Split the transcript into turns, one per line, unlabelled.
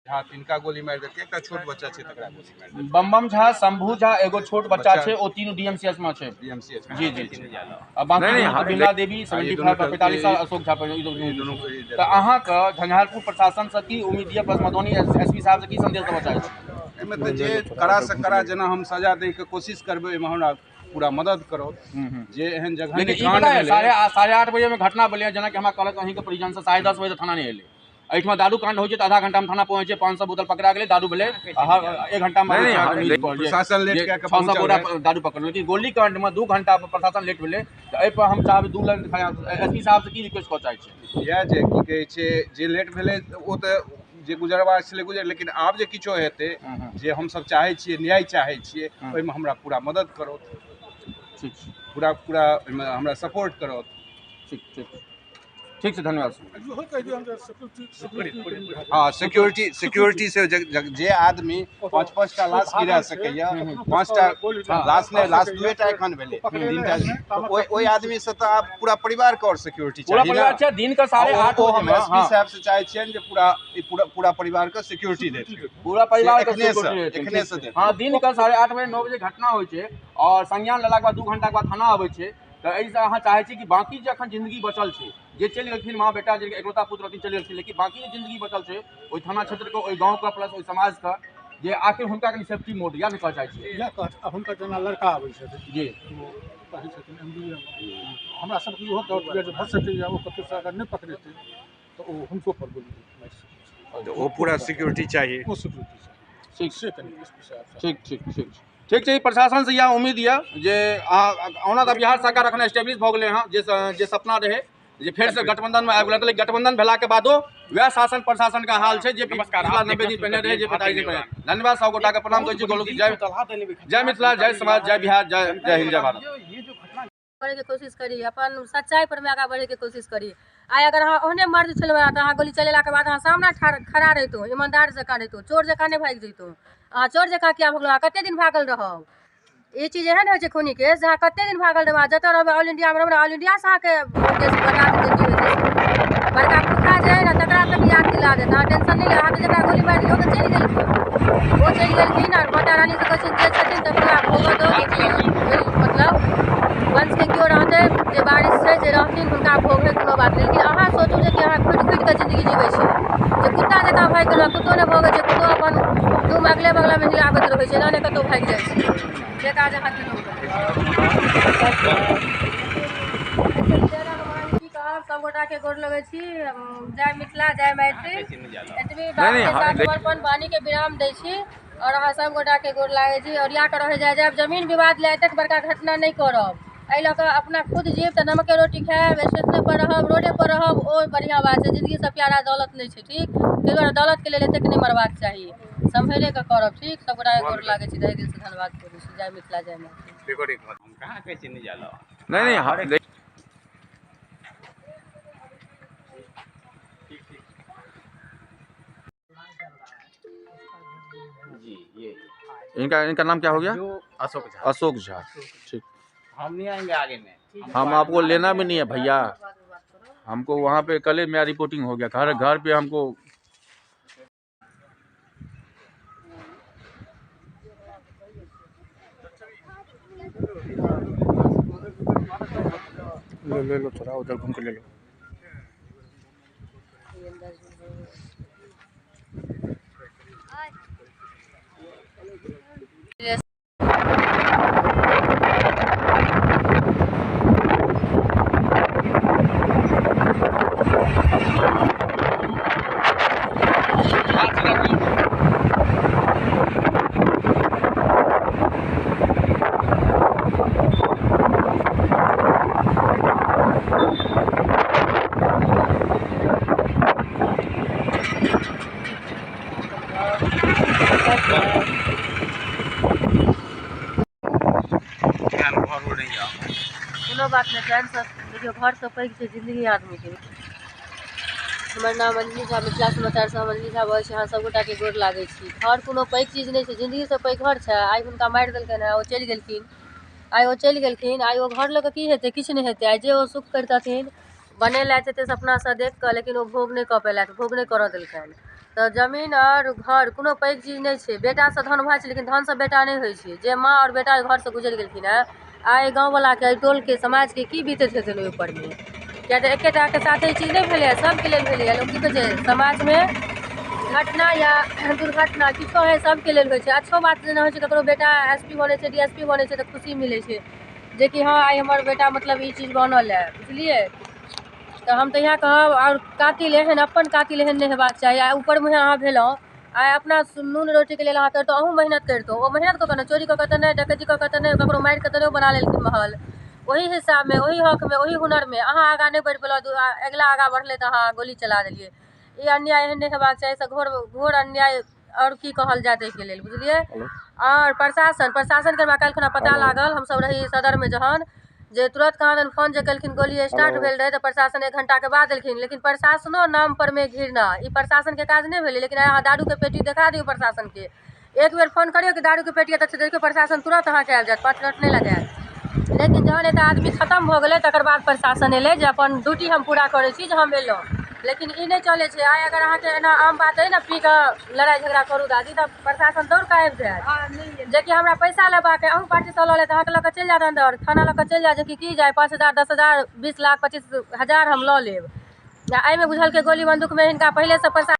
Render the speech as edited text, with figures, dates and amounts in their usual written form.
झा तिनका गोली मारि देलकै, एकटा छोट बच्चा छै तकरा गोली मारि देलकै।
बमबम झा, शंभू झा, एगो छोट बच्चा छै, ओ तीनू डीएमसीएच में छै।
डीएमसीएच।
जी जी जी। आ बाकी बिमला देवी 75 45 साल, अशोक झा पर
दुनू।
तऽ अहाँके झंझारपुर प्रशासन से की उम्मीद यऽ, प्लस मधुबनी एसपी साहब से की संदेश देबऽ चाहै छी?
एहिमे तऽ जे कड़ा से कड़ा जेना हम सजा दैके कोशिश करबै, ओहिमे हमरा पूरा मदद करत जे एहन जगह।
लेकिन ई पता है, 8:30 बजे में घटना भेलै, जेनाकि हमरा कहलक अहीँके परिजन से 10:30 बजे थाना नहि एलै। एहिठमा दारू कांड होइ छै तऽ आधा घंटा में थाना पहुँचे छै, 500 बोतल पकड़ा गेलै, दारू भेलै 1 घंटा में
प्रशासन लेट कए कऽ
600 बोरा दारू पकड़ल। लेकिन गोली कांड में 2 घंटा पर प्रशासन लेट भेलै, तऽ एहि पर हम चाहबै 2 लाइन एसपी साहब से की रिक्वेस्ट करऽ चाहै छी?
इएह जे की कहै छै, जे लेट भेलै ओ तऽ जे गुजरबा छलै गुजर, लेकिन आब जे किछो हेतै, जे हमसब चाहै छियै, न्याय चाहै छियै, ओहिमे हमरा पूरा मदद करत।
ठीक छै।
पूरा पूरा ओहिमे हमरा सपोर्ट करत।
ठीक ठीक ठीक छै, धन्यवाद।
हँ, सिक्योरिटी सिक्योरिटी से जे आदमी 5-5 टा लाश गिरा सकैया, 5 टा लाश नहि, लाश 2 टा एखन भेलै, 3 टा, ओहि आदमी से तऽ आब पूरा परिवार के और सिक्योरिटी
पूरा परिवार छै। दिन के 8:30
बजे हम एसपी साहब से चाहै छियनि जे पूरा पूरा परिवार के सिक्योरिटी देथिन,
पूरा परिवार के
सिक्योरिटी एखने से देथिन।
हँ, दिन के 8:30 बजे 9 बजे घटना होइ छै और संज्ञान लेलाके बाद 2 घंटा के बाद थाना अबै छै। तऽ एहिसँ अहाँ चाहै छी कि बाकी जे अखन जिंदगी बचल छै, जे चलि गेलखिन माँ बेटा जे एकलौता पुत्र रहथिन चलि गेलखिन, लेकिन बाकी जे जिंदगी बचल छै ओहि थाना क्षेत्रके, ओहि गाँवके, प्लस ओहि समाजके, जे आखिर हुनका कनि सेफ्टी मोड इएह ने कहऽ चाहै छी?
इएह कह। हुनकर जेना लड़का आबै छथिन
जी,
ओ पढ़ै छथिन एमबीए मे, हमरा सबके इहो डाउट यऽ जे भऽ सकैए ओ कतहुसँ अगर नहि पकड़ेतै तऽ ओ हुनको पर गोली मारि सकै छै।
तऽ ओ पूरा सिक्योरिटी चाही,
ओ सिक्योरिटी चाही।
ठीक
से कनि एसपी साहब।
ठीक ठीक ठीक ठीक छै। प्रशासन से इएह उम्मीद यऽ जे ओना तऽ बिहार सरकार एखन एस्टेब्लिश भऽ गेलै हँ, जे सपना रहै जे फेरसँ गठबंधनमे आबि गेलै, लेकिन गठबंधन भेलाके बादो वएह शासन प्रशासन के हाल छै जे पिछला 90 दिन पहिने रहै, जे 45 दिन पहिने। धन्यवाद, सब गोटाके प्रणाम करै छी। जय जय मिथिला, जय समाज, जय बिहार, जय जय हिंद, जय भारत।
बढ़ैके कोशिश करी, अपन सच्चाइ पर में आगाँ बढ़ैके कोशिश करी। आइ अगर अहाँ ओहने मर्द छलहुँ तऽ अहाँ गोली चलेलाके बाद अहाँ सामना खड़ा रहितहुँ, ईमानदार जकाँ रहितहुँ, चोर जकाँ नहि भागि जैतहुँ। अहाँ चोर जकाँ किया भगलहुँ? अहाँ कते दिन भागल रहब? ई चीज एहन होइ छै खूनी केस, अहाँ कते दिन भागल रहब? अहाँ जतऽ रहबै ऑल इंडियामे रहबै, ऑल इंडियासँ अहाँके केस बना देतै। की होइ छै, बड़का कुत्ता जे हइ ने तकरा तक याद दिला देत। अहाँ टेंशन नहि लिअ। अहाँके जकरा गोली मारि ओ तऽ चलि गेलखिन, ओ चलि गेलखिन। आओर माता रानीसँ कहै छियनि जे छथिन तकरा भोगऽ दो, मतलब वंशके केओ रहतै जे बारिश छै जे रहथिन हुनका भोगै कोनो बात नहि। लेकिन अहाँ सोचू जे कि अहाँ घुटि घुटि कऽ जिन्दगी जीबै छी, जे कुत्ता जकाँ भागि गेलहुँ। कुत्तो नहि भोगै छै, कुत्तो अपन दुम अगले बगलेमे हिलाबैत रहै छै, एना नहि कतहु भागि जाइ छै। जे काज अहाँ केलहुँ की कहब, सब गोटाके गोर लगै छी। जय मिथिला, जय मैथिली। एतबी बातके साथ अपन वाणीके विराम दै छी और अहाँ सब गोटाके गोर लागै छी। और इएह रहै जाय जायब, जमीन विवाद लए एतेक बड़का घटना नहि करब। एहि लऽ कऽ अपना खुद जीब तऽ नमके रोटी खायब, स्टेशने पर रहब, रोडे पर रहब, ओ बढ़िआँ बात छै। जिन्दगीसँ प्यारा दौलत नहि छै, ठीक? ताहि दुआरे दौलतके लेल एतेक नहि मरबाक चाही, सम्हरिए कऽ करब, ठीक? सब गोटाके गोर लागै छी, तहे दिलसँ धन्यवाद करै छी। जय मिथिला, जय मैथिली।
नहीं।
जी, ये
इनका इनका नाम क्या हो गया?
अशोक झा।
अशोक झा, ठीक।
हम नहीं आएंगे आगे में,
हम आपको लेना भी नहीं है भैया, हमको वहाँ पे कल मेरा रिपोर्टिंग हो गया, घर घर पे हमको। ले ले लो थोड़ा उधर घूम के ले लो।
कोनो बात नहि, चैनसँ देखियौ, घरसँ पैघ छै जिन्दगी आदमीके। हमर नाम अंजलि झा, मिथिला समाचारसँ हम अंजलि झा बजै छी। अहाँ सब गोटाके गोर लागै छी। घर कोनो पैघ चीज नहि छै, जिन्दगीसँ पैघ घर छै। आइ हुनका मारि देलकनि हँ, ओ चलि गेलखिन, आइ ओ चलि गेलखिन, आइ ओ घर लऽ कऽ की हेतै? किछु नहि हेतै। आइ जे ओ सुख करितथिन, बनेलथि एते सपनासँ देख कऽ, लेकिन ओ भोग नहि कऽ पेलथि, भोग नहि करऽ देलकनि। तऽ जमीन आओर घर कोनो पैघ चीज नहि छै। बेटासँ धन भऽ जाइ छै, लेकिन धनसँ बेटा नहि होइ छै। जे माँ आओर बेटा घरसँ गुजरि गेलखिन हेँ, आइ गाँववलाके, एहि टोलके, समाजके की बीतैत हेतनि ओहि उपरमे? किएक तऽ एकेटाके साथ ई चीज नहि भेलैए, सभके लेल भेलैए। लोक की कहै छै, समाजमे घटना या दुर्घटना किछो होइ, सभके लेल होइ छै। अच्छो बात जेना होइ छै, ककरो बेटा एस पी बनै छै, डी एस पी बनै छै, तऽ खुशी मिलै छै जेकि हँ आइ हमर बेटा मतलब ई चीज बनल हए, बुझलियै? तऽ हम तऽ इएह कहब, आओर कातिल एहन, अपन कातिल एहन नहि हेबाक चाही। आइ ऊपर मुँहे अहाँ भेलहुँ, आइ अपना नून रोटीके लेल अहाँ करितहुँ, अहूँ मेहनत करितहुँ। ओ मेहनत कऽ कऽ ने, चोरी कऽ कऽ तऽ नहि, डकैती कऽ कऽ तऽ नहि, ककरो मारि कऽ तऽ नहि बना लेलखिन महल। ओहि हिसाबमे, ओहि हकमे, ओहि हुनरमे अहाँ आगाँ नहि बढ़ि पेलहुँ, अगिला आगाँ बढ़लै तऽ अहाँ गोली चला देलियै। ई अन्याय एहन नहि हेबाक चाही। एहिसँ घोर घोर अन्याय आओर की कहल जायत एहिके लेल, बुझलियै? आओर प्रशासनके हमरा काल्हि खुना पता लागल, हमसभ रही सदरमे जहन जे तुरन्त कहाँदन फोन जे केलखिन, गोली स्टार्ट भेल रहै, तऽ प्रशासन 1 घंटाके बाद एलखिन। लेकिन प्रशासनो नाम परमे घृणा, ई प्रशासनके काज नहि भेलै। लेकिन अहाँ दारूके पेटी देखा दियौ प्रशासनके, एक बेर फोन करियौ कि दारूके पेटी एतऽ छै, देखियौ प्रशासन तुरन्त अहाँके आबि जायत, 5 मिनट नहि लगायत। लेकिन जहन एतऽ आदमी खतम भऽ गेलै तकर बाद प्रशासन एलै जे अपन ड्यूटी हम पूरा करै छी जे हम एलहुँ। लेकिन ई नहि चलै छै। आइ अगर अहाँके एना आम बात अइ ने, पी कऽ लड़ाइ झगड़ा करू दादी, तऽ प्रशासन दौड़ कऽ आबि जायत जेकि हमरा पैसा लेबाक अइ, अहूँ पार्टीसँ लऽ लेत, अहाँके लऽ कऽ चलि जायत अन्दर, थाना लऽ कऽ चलि जायत, जेकि की जाय 5 हजार 10 हजार 20 लाख 25 हजार हम लऽ लेब। आ एहिमे बुझलकै गोली बन्दूकमे हिनका पहिलेसँ पैसा